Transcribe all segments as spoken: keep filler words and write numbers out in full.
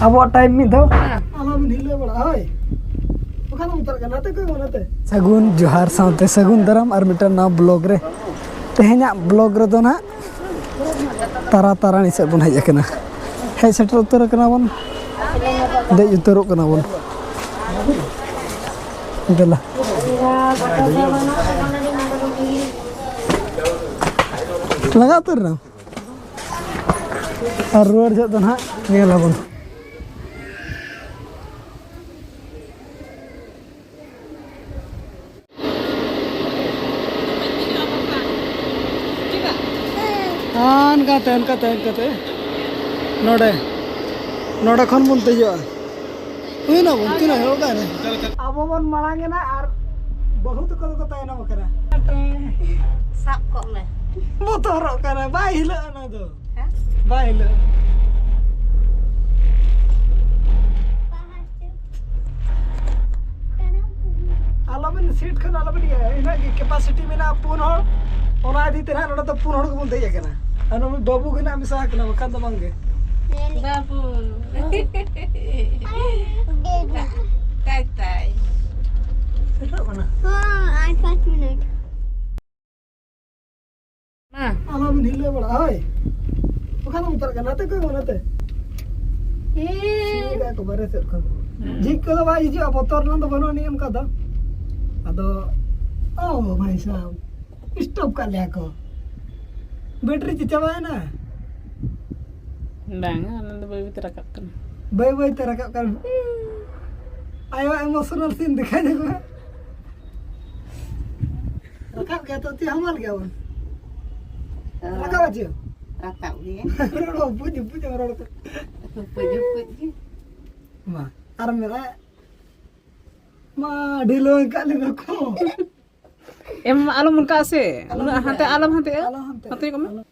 ᱟᱵᱚᱣᱟᱜ ᱴᱟᱭᱤᱢ ᱢᱤᱫ ᱫᱷᱟᱣ᱾ ᱟᱞᱚᱵᱤᱱ ᱦᱤᱞᱟᱹᱣ ᱵᱟᱲᱟᱜᱼᱟ, ᱦᱳᱭ᱾ ᱚᱠᱟ ᱫᱚᱢ ᱩᱛᱟᱹᱨ ᱠᱟᱱᱟ? ᱱᱟᱛᱮ ᱠᱚ, ᱱᱟᱛᱮ᱾ ᱥᱟᱹᱜᱩᱱ ᱡᱚᱦᱟᱨ ᱥᱟᱶᱛᱮ ᱥᱟᱹᱜᱩᱱ ᱫᱟᱨᱟᱢ ᱟᱨ ᱢᱤᱫᱴᱟᱝ ᱱᱟᱣᱟ ᱵᱞᱚᱜ ᱨᱮ᱾ ᱛᱮᱦᱮᱧᱟᱜ ᱵᱞᱚᱜ ᱨᱮᱫᱚ ᱱᱟᱦᱟᱜ ᱛᱟᱨᱟ ᱛᱟᱨᱟᱱᱤ ᱥᱮᱫ ᱵᱚᱱ ᱦᱮᱡ ᱟᱠᱟᱱᱟ᱾ ᱦᱮᱡ ᱥᱮᱴᱮᱨ ᱩᱛᱟᱹᱨ ᱟᱠᱟᱱᱟ ᱵᱚᱱ, ᱫᱮᱡ ᱩᱛᱟᱹᱨᱚᱜ ᱠᱟᱱᱟ ᱵᱚᱱ᱾ ᱫᱮᱞᱟ᱾ ᱞᱟᱸᱜᱟ ᱩᱛᱟᱹᱨ ᱮᱱᱟᱢ? ᱟᱨ ᱨᱩᱣᱟᱹᱲ ᱡᱚᱦᱚᱜ ᱫᱚ ᱱᱟᱦᱟᱜ ᱧᱮᱞ ᱟᱵᱚᱱ᱾ ᱚᱱᱠᱟᱛᱮ, ᱚᱱᱠᱟᱛᱮ, ᱚᱱᱠᱟᱛᱮ ᱱᱚᱰᱮ, ᱱᱚᱰᱮ ᱠᱷᱚᱱ ᱵᱚᱱ ᱫᱮᱡᱚᱜᱼᱟ᱾ ᱦᱩᱭᱱᱟ ᱵᱚᱱ, ᱛᱤᱱᱟᱹᱜ ᱦᱩᱭᱩᱜ ᱠᱟᱱᱟ? ᱟᱵᱚ ᱵᱚᱱ ᱢᱟᱲᱟᱝ ᱮᱱᱟ ᱟᱨ ᱵᱟᱹᱦᱩ ᱛᱟᱠᱚ ᱫᱚᱠᱚ ᱛᱟᱭᱱᱚᱢ ᱟᱠᱟᱱᱟ᱾ ᱥᱟᱵ ᱠᱚᱜ ᱢᱮ᱾ ᱵᱚᱛᱚᱨᱚᱜ ᱠᱟᱱᱟ, ᱵᱟᱭ ᱦᱤᱞᱟᱹᱜᱼᱟ ᱱᱚᱣᱟ ᱫᱚ᱾ ᱦᱮᱸ? ᱵᱟᱭ ᱦᱤᱞᱟᱹᱜᱼᱟ᱾ ᱟᱞᱚᱵᱤᱱ ᱥᱤᱴ ᱠᱷᱚᱱ ᱟᱞᱚᱵᱤᱱ ᱤᱭᱟᱹᱭᱟ, ᱤᱱᱟᱹᱜ ᱜᱮ ᱠᱮᱯᱟᱥᱤᱴᱤ ᱢᱮᱱᱟᱜᱼᱟ ᱯᱩᱱ ᱦᱚᱲ, ᱚᱱᱟ ᱤᱫᱤ ᱛᱮ ᱱᱟᱦᱟᱜ ᱱᱚᱰᱮ ᱫᱚ ᱯᱩᱱ ᱦᱚᱲ ᱜᱮᱵᱚᱱ ᱫᱮᱡ ᱟᱠᱟᱱᱟ᱾ ᱟᱨ ᱩᱱᱤ ᱵᱟᱹᱵᱩ ᱜᱮ ᱱᱟᱦᱟᱜ ᱢᱮᱥᱟ ᱟᱠᱟᱱᱟ, ᱵᱟᱠᱷᱟᱱ ᱫᱚ ᱵᱟᱝ ᱜᱮ᱾ ᱵᱟᱹᱵᱩ᱾ ᱛᱟᱭ, ᱛᱟᱭ᱾ ᱥᱮᱴᱮᱨᱚᱜ ᱠᱟᱱᱟ᱾ ᱦᱚᱸ, ᱟᱨ ᱯᱟᱸᱪ ᱢᱤᱱᱤᱴ᱾ ᱢᱟ᱾ ᱟᱞᱚᱵᱤᱱ ᱦᱤᱞᱟᱹᱣ ᱵᱟᱲᱟᱜᱼᱟ, ᱦᱳᱭ᱾ ᱚᱠᱟ ᱫᱚᱢ ᱩᱛᱟᱹᱨ ᱠᱟᱱᱟ? ᱱᱟᱛᱮ ᱠᱚ, ᱱᱟᱛᱮ᱾ ᱦᱮᱸ᱾ ᱥᱤᱫᱷᱟᱹ ᱠᱚ ᱵᱟᱨᱦᱮ ᱥᱮᱫ ᱠᱷᱚᱱ᱾ ᱦᱮᱸ᱾ ᱡᱷᱤᱡ ᱠᱚᱫᱚ ᱵᱟᱭ ᱦᱤᱡᱩᱜᱼᱟ, ᱵᱚᱛᱚᱨ ᱨᱮᱱᱟᱜ ᱫᱚ ᱵᱟᱹᱱᱩᱜ ᱟᱹᱱᱤᱡ ᱚᱱᱠᱟ ᱫᱚ᱾ ᱟᱫᱚ, ᱳ ᱵᱷᱟᱭ ᱥᱟᱦᱟᱵ, stop ᱠᱟᱜ ᱞᱮᱭᱟ ᱠᱚ᱾ ᱵᱮᱴᱨᱤ ᱪᱮ ᱪᱟᱵᱟᱭᱮᱱᱟ? ᱵᱟᱝᱟ, ᱚᱱᱟ ᱫᱚ ᱵᱟᱹᱭ ᱵᱟᱹᱭ ᱛᱮ ᱨᱟᱠᱟᱵ ᱠᱟᱱᱟ᱾ ᱵᱟᱹᱭ ᱵᱟᱹᱭ ᱛᱮ ᱨᱟᱠᱟᱵ ᱠᱟᱱᱟ᱾ ᱟᱭᱳ emotional scene ᱫᱮᱠᱷᱟᱣ ᱧᱚᱜ ᱢᱮ᱾ ᱨᱟᱠᱟᱵ ᱜᱮᱭᱟ ᱛᱚ, ᱛᱤ ᱦᱟᱢᱟᱞ ᱜᱮᱭᱟ ᱵᱚᱱ᱾ ᱦᱳᱭ᱾ ᱨᱟᱠᱟᱵ ᱟᱪᱮ? ᱨᱟᱠᱟᱵ ᱜᱮᱭᱟ᱾ ᱨᱚᱲ ᱵᱩᱡ, ᱵᱩᱡ ᱨᱚᱲ ᱠᱚ᱾ ᱵᱩᱡ, ᱵᱩᱡ ᱜᱮ᱾ ᱢᱟ, ᱟᱨ ᱢᱮᱱᱟ, ᱢᱟ, ᱰᱷᱤᱞᱟᱹᱣ ᱠᱟᱜ ᱞᱮᱫᱟ ᱠᱚ᱾ ᱮᱢ, ᱟᱞᱚᱢ ᱚᱱᱠᱟ ᱥᱮ᱾ ᱟᱞᱚᱢ ᱩᱱᱟᱹᱜ ᱦᱟᱱᱛᱮ ᱚᱱᱠᱟ᱾ ᱟᱞᱚᱢ ᱦᱟᱱᱛᱮᱜᱼᱟ᱾ ᱟᱞᱚᱢ ᱦᱟᱱᱛᱮ᱾ ᱦᱟᱱᱛᱮ ᱠᱚᱜ ᱢᱮ᱾ ᱟᱞᱚ-,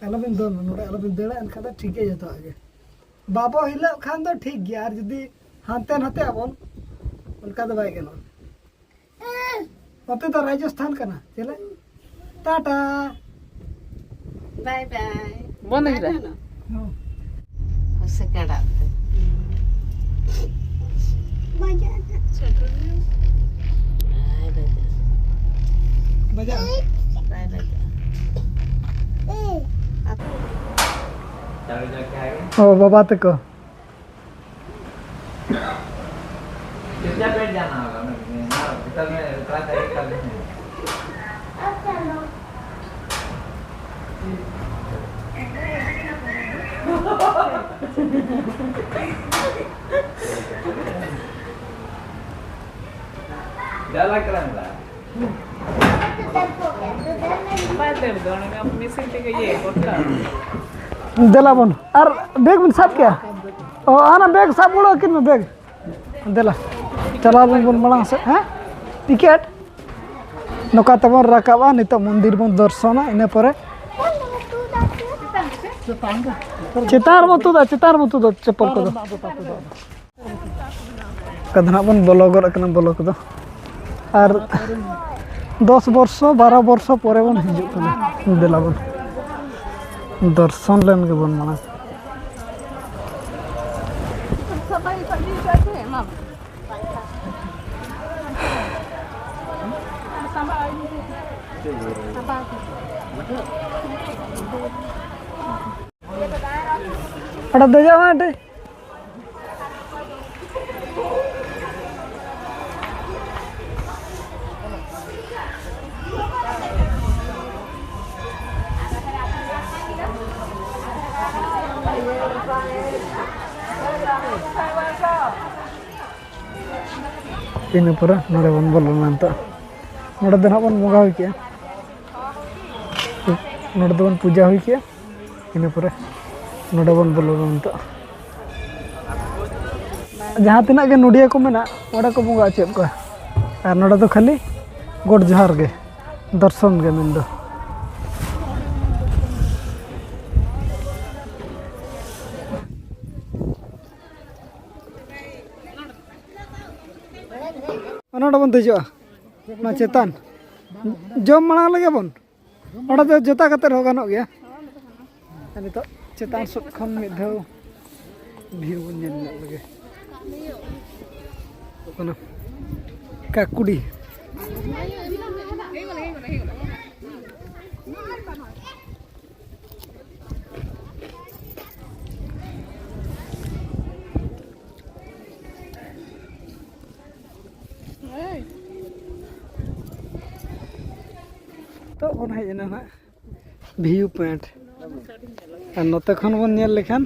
ᱟᱞᱚᱵᱤᱱ ᱫᱚᱱᱟ, ᱱᱚᱰᱮ ᱟᱞᱚᱵᱤᱱ ᱫᱟᱹᱲᱟ, ᱮᱱᱠᱷᱟᱱ ᱫᱚ ᱴᱷᱤᱠ ᱜᱮᱭᱟ ᱡᱚᱛᱚᱣᱟᱜ ᱜᱮ᱾ ᱵᱟᱵᱚ ᱦᱤᱞᱟᱹᱜ ᱠᱷᱟᱱ ᱫᱚ ᱴᱷᱤᱠ ᱜᱮᱭᱟ, ᱟᱨ ᱡᱩᱫᱤ ᱦᱟᱱᱛᱮ ᱱᱟᱛᱮ ᱟᱵᱚᱱ, ᱚᱱᱠᱟ ᱫᱚ ᱵᱟᱭ ᱜᱟᱱᱚᱜᱼᱟ᱾ ᱱᱚᱛᱮ ᱫᱚ ᱨᱟᱡᱚᱥᱛᱷᱟᱱ ᱠᱟᱱᱟ, ᱪᱮᱞᱮ? ᱴᱟᱴᱟ᱾ ᱵᱟᱭ ᱵᱟᱭ᱾ ᱵᱚᱱᱫ ᱠᱮᱫᱟ? ᱵᱟᱭ ᱜᱟᱱᱚᱜᱼᱟ᱾ ᱦᱚᱸ᱾ ᱥᱮ ᱠᱟᱰᱟᱜ ᱛᱮ᱾ ᱵᱟᱡᱟᱜ᱾ ᱵᱟᱭ ᱵᱟᱡᱟᱜᱼᱟ᱾ ᱵᱟᱡᱟᱜ᱾ ᱵᱟᱭ ᱵᱟᱡᱟᱜᱼᱟ᱾ ᱚ, ᱵᱟᱵᱟ ᱛᱟᱠᱚ᱾ चुपचाप बैठ जाना होगा ना, मैं ना, इधर में उतरा था, इधर में। डर लग रहा है। ᱵᱟᱭ ᱫᱟᱹᱲ ᱫᱚ, ᱚᱱᱮ ᱢᱮᱥᱤᱱ ᱛᱮᱜᱮ ᱤᱭᱟᱹ ᱜᱚᱴᱟ᱾ ᱫᱮᱞᱟ ᱵᱚᱱ, ᱟᱨ ᱵᱮᱜᱽ ᱵᱚᱱ ᱥᱟᱵ ᱠᱮᱜᱼᱟ᱾ ᱚ, ᱦᱟᱱᱟ ᱵᱮᱜᱽ ᱥᱟᱵ ᱜᱚᱲᱚ ᱟᱹᱠᱤᱱ ᱢᱮ, ᱵᱮᱜᱽ᱾ ᱫᱮᱞᱟ, ᱪᱟᱞᱟᱣ ᱟᱵᱚᱱ ᱵᱚᱱ ᱢᱟᱲᱟᱝ ᱥᱮᱫ, ᱦᱮᱸ? ᱴᱤᱠᱤᱴ᱾ ᱱᱚᱝᱠᱟ ᱛᱮᱵᱚᱱ ᱨᱟᱠᱟᱵᱼᱟ, ᱱᱤᱛᱚᱜ ᱢᱚᱱᱫᱤᱨ ᱵᱚᱱ ᱫᱚᱨᱥᱚᱱᱟ, ᱤᱱᱟᱹ ᱯᱚᱨᱮ ᱪᱮᱛᱟᱱ ᱨᱮᱵᱚᱱ ᱛᱩᱫᱟ, ᱪᱮᱛᱟᱱ ᱨᱮᱵᱚᱱ ᱛᱩᱫᱟ ᱪᱚᱯᱚᱞ ᱠᱚᱫᱚ᱾ ᱚᱱᱠᱟ ᱫᱚ ᱱᱟᱦᱟᱜ ᱵᱚᱱ ᱵᱚᱞᱚ ᱜᱚᱫ ᱟᱠᱟᱱᱟ ᱵᱚᱞᱚ ᱠᱚᱫᱚ᱾ ᱟᱨ ᱫᱚᱥ ᱵᱚᱨᱥᱚ, ᱵᱟᱨᱚ ᱵᱚᱨᱥᱚ ᱯᱚᱨᱮ ᱵᱚᱱ ᱦᱤᱡᱩᱜ ᱠᱟᱱᱟ᱾ ᱫᱮᱞᱟ ᱵᱚᱱ ᱫᱚᱨᱥᱚᱱ ᱞᱮᱱ ᱜᱮᱵᱚᱱ ᱢᱟᱲᱟᱝ᱾ ᱟᱴᱟ ᱫᱮᱡᱚᱜ ᱢᱮ ᱟᱹᱰᱤ᱾ ᱤᱱᱟᱹ ᱯᱚᱨᱮ ᱱᱚᱰᱮ ᱵᱚᱱ ᱵᱚᱞᱚᱱᱟ ᱱᱤᱛᱚᱜ᱾ ᱱᱚᱰᱮ ᱫᱚ ᱱᱟᱦᱟᱜ ᱵᱚᱱ ᱵᱚᱸᱜᱟ ᱦᱩᱭ ᱠᱮᱜᱼᱟ᱾ ᱱᱚᱰᱮ ᱫᱚᱵᱚᱱ ᱯᱩᱡᱟ ᱦᱩᱭ ᱠᱮᱜᱼᱟ᱾ ᱤᱱᱟᱹ ᱯᱚᱨᱮ ᱱᱚᱰᱮ ᱵᱚᱱ ᱵᱚᱞᱚᱱᱟ ᱱᱤᱛᱚᱜ᱾ ᱡᱟᱦᱟᱸ ᱛᱤᱱᱟᱹᱜ ᱜᱮ ᱱᱚᱰᱤᱭᱟᱹ ᱠᱚ ᱢᱮᱱᱟᱜ, ᱚᱸᱰᱮ ᱠᱚ ᱵᱚᱸᱜᱟ ᱦᱚᱪᱚᱭᱮᱫ ᱠᱚᱣᱟ᱾ ᱟᱨ ᱱᱚᱰᱮ ᱫᱚ ᱠᱷᱟᱹᱞᱤ ᱜᱚᱰ ᱡᱚᱦᱟᱨ ᱜᱮ, ᱫᱚᱨᱥᱚᱱ ᱜᱮ ᱢᱮᱱᱫᱚ᱾ ᱱᱚᱰᱮ ᱵᱚᱱ ᱫᱮᱡᱚᱜᱼᱟ, ᱚᱱᱟ ᱪᱮᱛᱟᱱ᱾ ᱡᱚᱢ ᱢᱟᱲᱟᱝ ᱞᱮᱜᱮ ᱵᱚᱱ᱾ ᱚᱸᱰᱮ ᱫᱚ ᱡᱚᱛᱟ ᱠᱟᱛᱮ ᱨᱮᱦᱚᱸ ᱜᱟᱱᱚᱜ ᱜᱮᱭᱟ᱾ ᱟᱨ ᱱᱤᱛᱚᱜ ᱪᱮᱛᱟᱱ ᱥᱮᱫ ᱠᱷᱚᱱ ᱢᱤᱫ ᱫᱷᱟᱣ ᱵᱷᱤᱭᱩ ᱵᱚᱱ ᱧᱮᱞ ᱧᱚᱜ ᱞᱮᱜᱮ᱾ ᱚᱱᱟ ᱠᱟᱠᱩᱰᱤ᱾ ᱱᱤᱛᱚᱜ ᱵᱚᱱ ᱦᱮᱡ ᱮᱱᱟ ᱱᱟᱜ ᱵᱷᱤᱭᱩ ᱯᱚᱭᱮᱱᱴ᱾ ᱟᱨ ᱱᱚᱛᱮ ᱠᱷᱚᱱ ᱵᱚᱱ ᱧᱮᱞ ᱞᱮᱠᱷᱟᱱ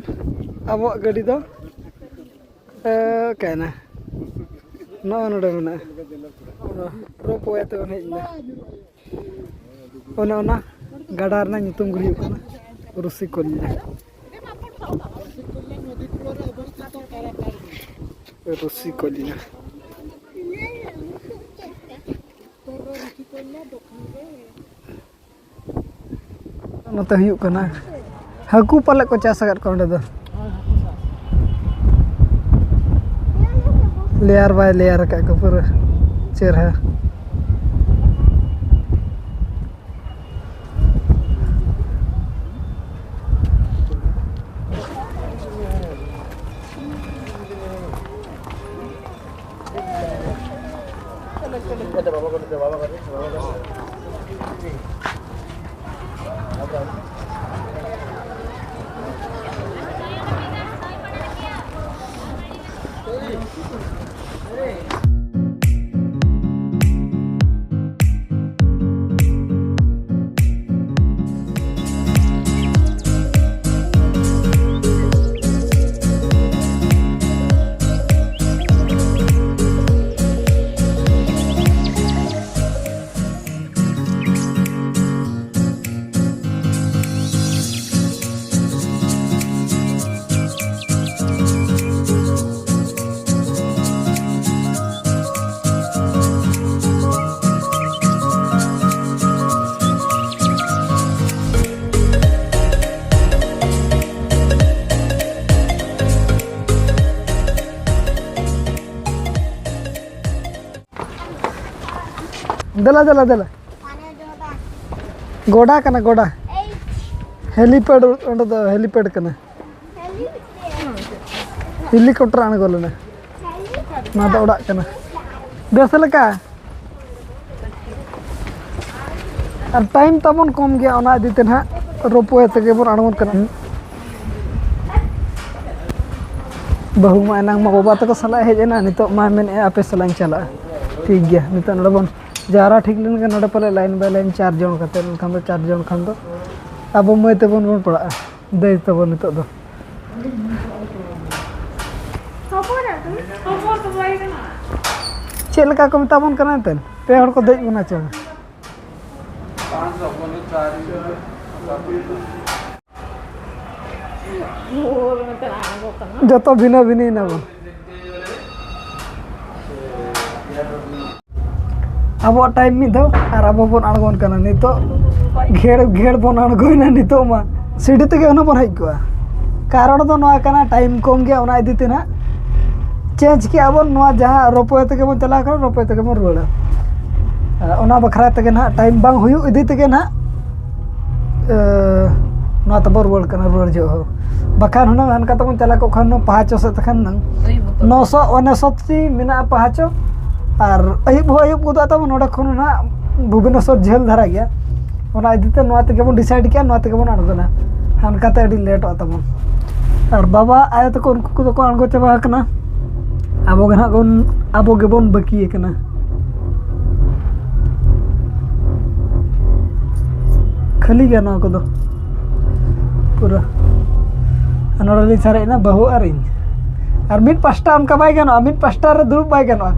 ᱟᱵᱚᱣᱟᱜ ᱜᱟᱹᱰᱤ ᱫᱚ ᱚᱠᱟᱭᱮᱱᱟ? ᱱᱚᱜᱼᱚ ᱱᱚᱰᱮ ᱢᱮᱱᱟᱜᱼᱟ᱾ ᱚᱱᱟ ᱨᱳᱯ ᱣᱮ ᱛᱮᱵᱚᱱ ᱦᱮᱡ ᱮᱱᱟ᱾ ᱚᱱᱮ ᱚᱱᱟ ᱜᱟᱰᱟ ᱨᱮᱱᱟᱜ ᱧᱩᱛᱩᱢ ᱜᱮ ᱦᱩᱭᱩᱜ ᱠᱟᱱᱟ ᱨᱩᱥᱤᱠᱚᱞᱭᱟ᱾ ᱨᱩᱥᱤᱠᱚᱞᱭᱟ᱾ ᱱᱚᱛᱮ ᱦᱩᱭᱩᱜ ᱠᱟᱱᱟ ᱦᱟᱹᱠᱩ ᱯᱟᱞᱮᱫ ᱠᱚ ᱪᱟᱥ ᱟᱠᱟᱫ ᱠᱚᱣᱟ ᱚᱸᱰᱮ ᱫᱚ᱾ ᱞᱮᱭᱟᱨ ᱵᱟᱭ ᱞᱮᱭᱟᱨ ᱟᱠᱟᱫ ᱠᱚ ᱯᱩᱨᱟᱹ ᱪᱮᱦᱨᱟ᱾ ᱫᱮᱞᱟ, ᱫᱮᱞᱟ, ᱫᱮᱞᱟ᱾ ᱜᱚᱰᱟ ᱠᱟᱱᱟ, ᱜᱚᱰᱟ᱾ ᱦᱮᱞᱤᱯᱮᱰ, ᱚᱸᱰᱮ ᱫᱚ ᱦᱮᱞᱤᱯᱮᱰ ᱠᱟᱱᱟ᱾ ᱦᱮᱞᱤᱠᱚᱯᱴᱟᱨ ᱟᱬᱜᱚ ᱞᱮᱱᱟ᱾ ᱱᱚᱣᱟ ᱫᱚ ᱚᱲᱟᱜ ᱠᱟᱱᱟ᱾ ᱵᱮᱥ ᱞᱮᱠᱟ᱾ ᱟᱨ ᱴᱟᱭᱤᱢ ᱛᱟᱵᱚᱱ ᱠᱚᱢ ᱜᱮᱭᱟ, ᱚᱱᱟ ᱤᱫᱤ ᱛᱮ ᱱᱟᱦᱟᱜ ᱨᱳᱯᱣᱮ ᱛᱮᱜᱮ ᱵᱚᱱ ᱟᱬᱜᱚᱱ ᱠᱟᱱᱟ᱾ ᱵᱟᱹᱦᱩ ᱢᱟ ᱮᱱᱟᱝ ᱢᱟ ᱵᱟᱵᱟ ᱛᱟᱠᱚ ᱥᱟᱞᱟᱜ ᱮ ᱦᱮᱡ ᱮᱱᱟ, ᱱᱤᱛᱚᱜ ᱢᱟ ᱢᱮᱱᱮᱫᱼᱟ ᱟᱯᱮ ᱥᱟᱞᱟᱜ ᱤᱧ ᱪᱟᱞᱟᱜᱼᱟ᱾ ᱴᱷᱤᱠ ᱜᱮᱭᱟ, ᱱᱤᱛᱚᱜ ᱱᱚᱰᱮ ᱵᱚᱱ ᱡᱟᱣᱨᱟ ᱴᱷᱤᱠ ᱞᱮᱱᱠᱷᱟᱱ ᱱᱚᱰᱮ ᱯᱟᱞᱮ line by line ᱪᱟᱨ ᱡᱚᱱ ᱠᱟᱛᱮ, ᱮᱱᱠᱷᱟᱱ ᱫᱚ ᱪᱟᱨ ᱡᱚᱱ ᱠᱷᱟᱱ ᱫᱚ ᱟᱵᱚ ᱢᱟᱹᱭ ᱛᱟᱵᱚᱱ ᱵᱚᱱ ᱯᱟᱲᱟᱜᱼᱟ, ᱫᱟᱹᱭ ᱛᱟᱵᱚᱱ ᱱᱤᱛᱚᱜ ᱫᱚ᱾ ᱪᱮᱫ ᱞᱮᱠᱟ ᱠᱚ ᱢᱮᱛᱟ ᱵᱚᱱ ᱠᱟᱱᱟ ᱮᱱᱛᱮᱫ? ᱯᱮ ᱦᱚᱲ ᱠᱚ ᱫᱮᱡ ᱵᱚᱱᱟ ᱪᱚᱝ? ᱡᱚᱛᱚ ᱵᱷᱤᱱᱟᱹ ᱵᱷᱤᱱᱟᱹ ᱮᱱᱟ ᱵᱚᱱ᱾ ᱟᱵᱚᱣᱟᱜ ᱴᱟᱭᱤᱢ ᱢᱤᱫ ᱫᱷᱟᱣ ᱟᱨ ᱟᱵᱚ ᱵᱚᱱ ᱟᱬᱜᱚᱱ ᱠᱟᱱᱟ ᱱᱤᱛᱚᱜ᱾ ᱜᱷᱮᱲ ᱜᱷᱮᱲ ᱵᱚᱱ ᱟᱬᱜᱚᱭᱮᱱᱟ ᱱᱤᱛᱚᱜ ᱢᱟ᱾ ᱥᱤᱰᱤ ᱛᱮᱜᱮ ᱦᱩᱱᱟᱹᱝ ᱵᱚᱱ ᱦᱮᱡ ᱠᱚᱜᱼᱟ᱾ ᱠᱟᱨᱚᱱ ᱫᱚ ᱱᱚᱣᱟ ᱠᱟᱱᱟ, ᱴᱟᱭᱤᱢ ᱠᱚᱢ ᱜᱮᱭᱟ, ᱚᱱᱟ ᱤᱫᱤ ᱛᱮ ᱱᱟᱦᱟᱜ ᱪᱮᱧᱡᱽ ᱠᱮᱜᱼᱟ ᱵᱚᱱ᱾ ᱱᱚᱣᱟ ᱡᱟᱦᱟᱸ ᱨᱳᱯᱣᱮ ᱛᱮᱜᱮ ᱵᱚᱱ ᱪᱟᱞᱟᱣ ᱠᱟᱱᱟ, ᱨᱳᱯᱣᱮ ᱛᱮᱜᱮ ᱵᱚᱱ ᱨᱩᱣᱟᱹᱲᱟ᱾ ᱚᱱᱟ ᱵᱟᱠᱷᱨᱟ ᱛᱮᱜᱮ ᱱᱟᱦᱟᱜ ᱴᱟᱭᱤᱢ ᱵᱟᱝ ᱦᱩᱭᱩᱜ ᱤᱫᱤ ᱛᱮᱜᱮ ᱱᱟᱦᱟᱜ ᱮ, ᱱᱚᱣᱟ ᱛᱮᱵᱚ ᱨᱩᱣᱟᱹᱲ ᱠᱟᱱᱟ, ᱨᱩᱣᱟᱹᱲ ᱡᱚᱦᱚᱜ ᱦᱚᱸ᱾ ᱵᱟᱠᱷᱟᱱ ᱦᱩᱱᱟᱹᱝ ᱦᱟᱱᱠᱟ ᱛᱮᱵᱚᱱ ᱪᱟᱞᱟᱣ ᱠᱚᱜ ᱠᱷᱟᱱ ᱦᱩᱱᱟᱹᱝ ᱯᱟᱦᱟᱪᱚ ᱥᱮᱫ ᱛᱮᱠᱷᱟᱱ ᱦᱩᱱᱟᱹᱝ ᱟᱹᱭᱩᱵ ᱩᱛᱟᱹᱨ᱾ ᱱᱚᱥᱚ ᱚᱱᱮᱥᱚᱛᱴᱤ ᱢᱮᱱᱟᱜᱼᱟ ᱯᱟᱦᱟᱪᱚ, ᱟᱨ ᱟᱹᱭᱩᱵ ᱦᱚᱸ ᱟᱹᱭᱩᱵ ᱜᱚᱫᱚᱜ ᱛᱟᱵᱚᱱ᱾ ᱱᱚᱰᱮ ᱠᱷᱚᱱ ᱱᱟᱦᱟᱜ ᱵᱷᱩᱵᱽᱱᱮᱥᱚᱨ ᱡᱷᱟᱹᱞ ᱫᱷᱟᱨᱟ ᱜᱮᱭᱟ, ᱚᱱᱟ ᱤᱫᱤ ᱛᱮ ᱱᱚᱣᱟ ᱛᱮᱜᱮ ᱵᱚᱱ decide ᱠᱮᱜᱼᱟ, ᱱᱚᱣᱟ ᱛᱮᱜᱮ ᱵᱚᱱ ᱟᱬᱜᱚᱱᱟ᱾ ᱦᱟᱱᱠᱟ ᱛᱮ ᱟᱹᱰᱤ ᱞᱮᱴᱚᱜ ᱛᱟᱵᱚᱱ᱾ ᱟᱨ ᱵᱟᱵᱟ ᱟᱭᱳ ᱛᱟᱠᱚ ᱩᱱᱠᱩ ᱠᱚᱫᱚ ᱠᱚ ᱟᱬᱜᱚ ᱪᱟᱵᱟ ᱟᱠᱟᱱᱟ, ᱟᱵᱚ ᱜᱮ ᱱᱟᱦᱟᱜ ᱵᱚᱱ, ᱟᱵᱚ ᱜᱮᱵᱚᱱ ᱵᱟᱹᱠᱤ ᱟᱠᱟᱱᱟ᱾ ᱠᱷᱟᱹᱞᱤ ᱜᱮᱭᱟ ᱱᱚᱣᱟ ᱠᱚᱫᱚ ᱯᱩᱨᱟᱹ᱾ ᱟᱨ ᱱᱚᱰᱮ ᱞᱤᱧ ᱥᱟᱨᱮᱡ ᱮᱱᱟ, ᱵᱟᱹᱦᱩ ᱟᱨ ᱤᱧ᱾ ᱟᱨ ᱢᱤᱫ ᱯᱟᱥᱴᱟ ᱚᱱᱠᱟ ᱵᱟᱭ ᱜᱟᱱᱚᱜᱼᱟ, ᱢᱤᱫ ᱯᱟᱥᱴᱟ ᱨᱮ ᱫᱩᱲᱩᱵ ᱵᱟᱭ ᱜᱟᱱᱚᱜᱼᱟ᱾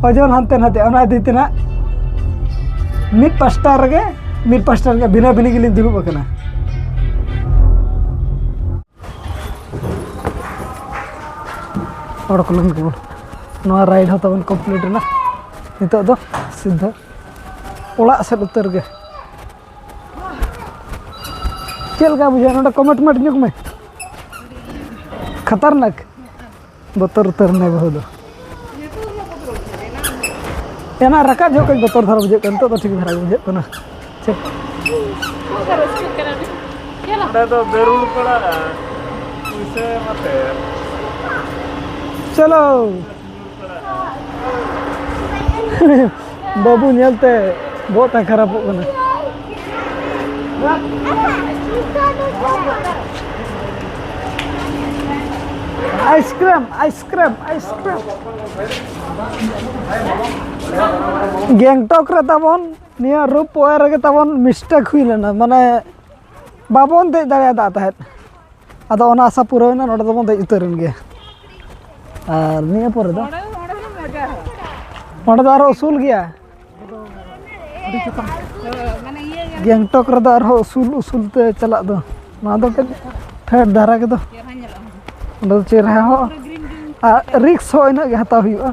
ᱳᱡᱚᱱ ᱦᱟᱱᱛᱮ ᱱᱟᱛᱮ, ᱚᱱᱟ ᱤᱫᱤ ᱛᱮ ᱱᱟᱜ ᱢᱤᱫ ᱯᱟᱥᱴᱟ ᱨᱮᱜᱮ, ᱢᱤᱫ ᱯᱟᱥᱴᱟ ᱨᱮᱜᱮ ᱵᱷᱤᱱᱟᱹ ᱵᱷᱤᱱᱟᱹ ᱜᱮᱞᱤᱧ ᱫᱩᱲᱩᱵ ᱟᱠᱟᱱᱟ᱾ ᱦᱚᱲ ᱠᱚ ᱞᱟᱹᱜᱤᱫ ᱠᱚ, ᱱᱚᱣᱟ ride ᱦᱚᱸ ᱛᱟᱵᱚᱱ complete ᱮᱱᱟ᱾ ᱱᱤᱛᱚᱜ ᱫᱚ ᱥᱤᱫᱷᱟᱹ ᱚᱲᱟᱜ ᱥᱮᱫ ᱩᱛᱟᱹᱨ ᱜᱮ᱾ ᱪᱮᱫ ᱞᱮᱠᱟ ᱵᱩᱡᱷᱟᱹᱜᱼᱟ ᱱᱚᱰᱮ? Comment ᱢᱮ, ᱧᱩᱠ ᱢᱮ᱾ ᱠᱷᱟᱛᱟᱨᱱᱟᱠ᱾ ᱵᱚᱛᱚᱨ ᱩᱛᱟᱹᱨ ᱮᱱᱟᱭ ᱵᱟᱹᱦᱩ ᱫᱚ᱾ ᱮᱱᱟ ᱨᱟᱠᱟᱵ ᱡᱚᱠᱷᱚᱡ ᱵᱚᱛᱚᱨ ᱫᱷᱟᱨᱟ ᱵᱩᱡᱷᱟᱹᱜ ᱠᱟᱱᱟ, ᱱᱤᱛᱚᱜ ᱫᱚ ᱴᱷᱤᱠ ᱫᱷᱟᱨᱟ ᱜᱮ ᱵᱩᱡᱷᱟᱹᱜ ᱠᱟᱱᱟ᱾ ᱪᱮᱫ? ᱚᱸᱰᱮ ᱫᱚ ᱵᱮᱨᱩᱞ ᱯᱟᱲᱟ᱾ ᱪᱚᱞᱚ᱾ ᱵᱟᱹᱵᱩ ᱧᱮᱞᱛᱮ ᱵᱚᱦᱚᱜ ᱛᱟᱭ ᱠᱷᱟᱨᱟᱯᱚᱜ ᱠᱟᱱᱟ᱾ Ice cream, ice cream, ice cream. ᱜᱮᱝᱴᱚᱠ ᱨᱮ ᱛᱟᱵᱚᱱ ᱱᱤᱭᱟᱹ ᱨᱳᱯ ᱳᱭᱮ ᱨᱮᱜᱮ ᱛᱟᱵᱚᱱ ᱢᱤᱥᱴᱮᱠ ᱦᱩᱭ ᱞᱮᱱᱟ, ᱢᱟᱱᱮ ᱵᱟᱵᱚᱱ ᱫᱮᱡ ᱫᱟᱲᱮᱭᱟᱫᱟ ᱛᱟᱦᱮᱸᱫ᱾ ᱟᱫᱚ ᱚᱱᱟ ᱟᱥᱟ ᱯᱩᱨᱟᱹᱣᱮᱱᱟ, ᱱᱚᱰᱮ ᱫᱚᱵᱚᱱ ᱫᱮᱡ ᱩᱛᱟᱹᱨᱮᱱ ᱜᱮᱭᱟ᱾ ᱟᱨ ᱱᱤᱭᱟᱹ ᱯᱚᱨᱮ ᱫᱚ ᱚᱸᱰᱮ ᱫᱚ ᱢᱚᱡᱟ᱾ ᱚᱸᱰᱮ ᱫᱚ ᱟᱨᱦᱚᱸ ᱩᱥᱩᱞ ᱜᱮᱭᱟ᱾ ᱢᱟᱱᱮ ᱤᱭᱟᱹ ᱜᱮ᱾ ᱜᱮᱝᱴᱚᱠ ᱨᱮᱫᱚ ᱟᱨᱦᱚᱸ ᱩᱥᱩᱞ ᱩᱥᱩᱞ ᱛᱮ ᱪᱟᱞᱟᱜ ᱫᱚ᱾ ᱱᱚᱣᱟ ᱫᱚ ᱠᱟᱹᱡ ᱯᱷᱮᱰ ᱫᱷᱟᱨᱟ ᱜᱮᱫᱚ᱾ ᱪᱮᱦᱨᱟ ᱧᱮᱞᱚᱜᱼᱟ᱾ ᱚᱸᱰᱮ ᱫᱚ ᱪᱮᱦᱨᱟ ᱦᱚᱸ ᱟᱨ ᱨᱤᱠᱥ ᱦᱚᱸ ᱤᱱᱟᱹᱜ ᱜᱮ ᱦᱟᱛᱟᱣ ᱦᱩᱭᱩᱜᱼᱟ᱾